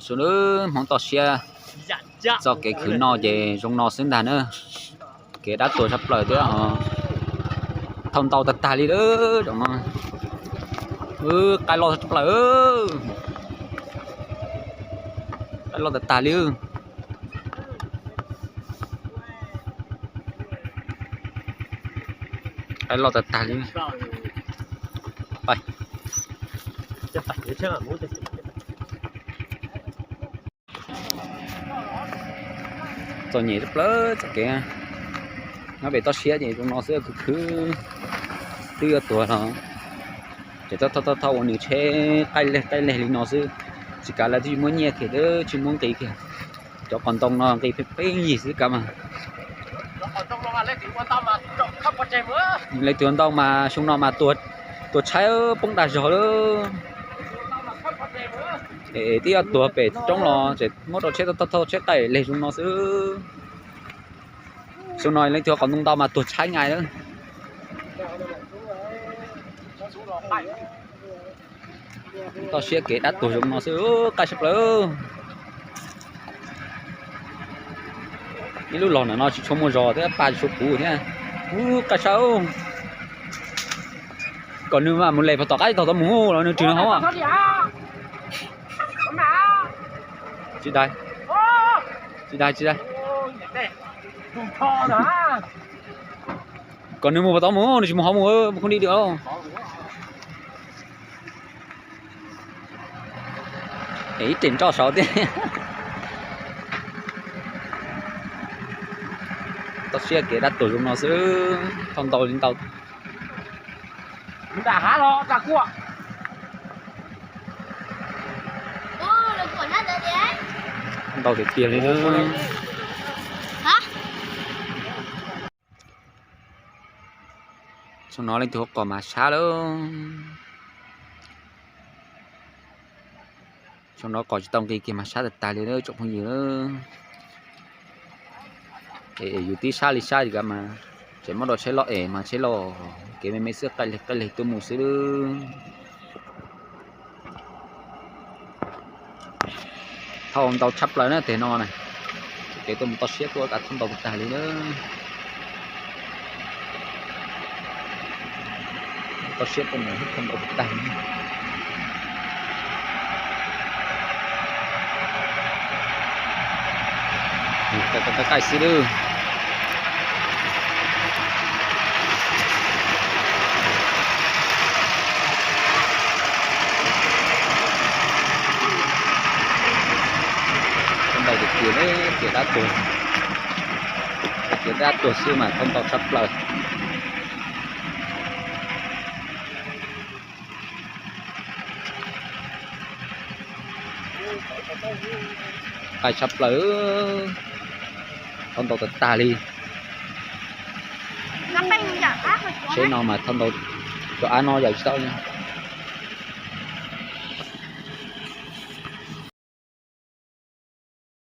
Xyoo lub hmoov toj siab txoj kev khwv noj ces zoo no xwb ntag na. Kev dab tuag tshaj plaws thiab, thauj ntau tag tag li lawm zaum no. Qaij loj tshaj plaws, qaij loj tag tag li. Qaij loj tag tag li. Txom nyem tshaj plaws txoj kev nyob pem toj siab ces zoo no xwb, khwv khwv twb yuav tuag los ces thauj thauj thauj ua nws tsheb qaij leg qaij leg li no xwb. Tsis kav lawv twb tsis muab nyiaj kiag, twb tsis muab nqi kiag. Cov qos ntoo no nqi pheej pheej yig xwb kav mas. Leej twg ua ntau mas xyoo no mas tuag tshaib poob dag zog lawm. Es twb yuav tuag pem roob los ces muab rau tsheb thauj thauj tsheb qaij leg zoo no xwb. Xyoo no leej twg ua qos ntoo ntau mas tuag tshaib nyais lawm. Toj siab kev dab tuag zoo no xwb, qaij sab plaws. Ib lub los ntawm no tsis tshua muaj zos thiab, paj tsis tshua puv thiab. Ub, qaij sab. Kom nws mam mus les puag tom qab tog tau mus los nws tsis nov hauv. Tsis dai, tsis dai, tsis dai. Kom nws mus puag tod mus, nws tsis mus hauv mus, mus khooj di di. Es ib tes nroj saud thiab. Toj siab kev dab tuag zoo no xwb, thauj ntau li ntau. Ntau tiag tiag li na. Xyoo no leej twg ua qos mas sab lawm. Xyoo no qos tsis tau nqi kiag mas sab tag tag li tsoom phooj ywg. Es yus tib sab li sab li kav mas tseem muab rau tsheb loj es mas tsheb loj kev me me xwb, qaij leg qaij leg tuaj mus xwb. Thauj ntau tshaj plaws na teg no na. Kev tuaj mus toj siab tuaj kav thauj ntau tag tag li na. Toj siab tuaj mus thauj ntau tag tag li. Qaij qaij xwb lawm. Thauj ntau tiag tiag, kev dab tuag, kev dab tuag xwb mas thauj ntau tshaj plaws. Qaij tshaj plaws, thauj ntau tag tag li. Tsheb no mas thauj ntau, cov av no yam tsis tau.